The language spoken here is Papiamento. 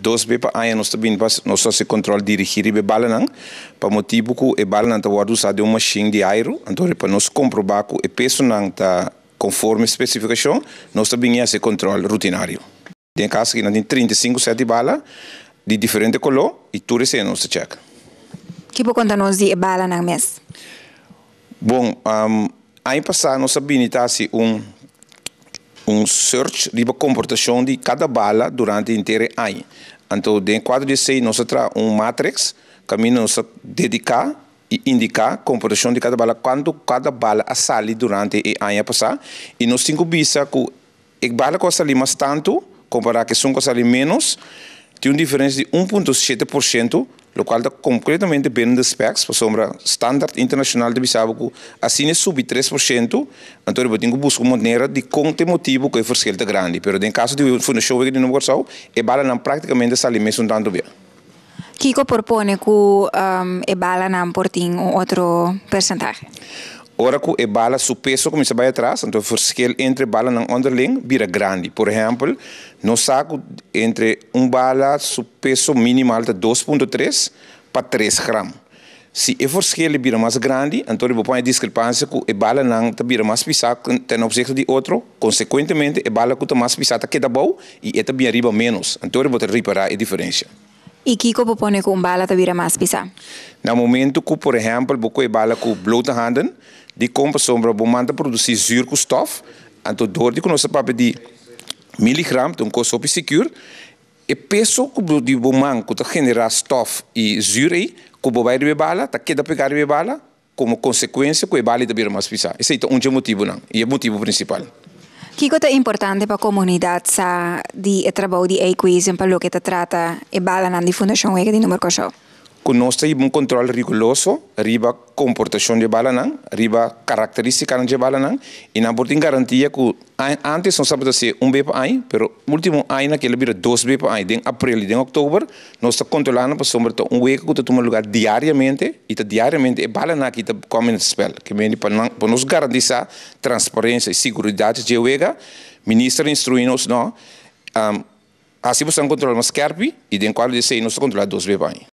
Dos be pa aña nos ta bini pa nos hasi control dirigi riba e balanan, pa motibu cu e balanan ta wordo usa den un machine di airu, anto pa nos comproba cu e pesonan ta conforme specificacion, nos ta bini hasi control rutinario. Den e caso aki nan tin 35 set di bala di diferente color y tur esei nos ta check. Ki bo conta nos di e balanan mes? Bon, aña pasá nos a bini ta hasi un search riba komportashon di kada bala durante henter e aña. Anto den e kuadro di esei nos a traha un matrix kaminda nos a dediká i indiká komportashon di kada bala, kuantu kada bala a sali durante e aña pasá i nos tin ku bisa ku e bala ku a sali mas tantu kompará ku esun ku a sali ménos tin un diferensia di 1.7%, lokual ta kompletamente binnen de spèks, pasobra standaard internashonal ta bisa bo ku asina e subi 3%, anto bo tin ku buska un manera di kon ta e motibu ku e verschil ta grandi. Pero den kaso di Fundashon Wega di Number Kòrsou, e balanan praktikamente a sali mesun tantu bia. Kiko por pone ku e balanan por tin un otro persentahe? Ora ku e bala su peso kuminsá bai atras, anto e verschil entre balanan onderling bira grandi. Por ehèmpel, nos sa ku entre un bala su peso minimal ta 2.3 pa 3 gram. Si e verschil bira mas grandi, anto bo por haña diskrepansia ku e balanan ta bira mas pisá ten opzichte di otro. Konsekuentemente, e bala ku ta mas pisá ta keda abou i e ta bin ariba ménos. Anto bo ta ripará e diferensia. I kiko por pone ku un bala ta bira mas pisá? Na momento ku, por ehèmpel, bo kohe bala ku blote handen, dikon? Pasobra bo man ta produsí zuur ku stòf, anto dor di ku nos ta papia di miligram, ta un kos hopi sigur, e peso ku di bo man ku ta generá stòf i zuur ei, ku bo bai riba e bala, ta keda pegá riba e bala, komo konsekuensia ku e bala ei ta bira mas pisá. Esei ta un dje motibunan i e motibu prinsipal. Kiko ta importante pa komunidat sa di e trabou di Equation pa loke ta trata e balanan di Fundashon Wega di Number Kòrsou? Ku nos ta hiba un kòntròl riguroso riba komportashon di e balanan, riba karakterístikanan di e balanan i nan por tin garantia ku ántes nos tabata hasié un be pa aña, pero último añanan kila bira dos be pa aña, den aprel i den òktober nos ta kontrolá nan pasobra ta un wega ku ta tuma lugá diariamente i ta diariamente e balanan aki ta kòm in het spèl. Ke mende pa nan pa nos garantisá transparensia i siguridat dje wega, minister a instruí nos no hasi boso nan kontrol mas skèrpi i den kuadro di esei nos ta kontrolá dos be pa aña.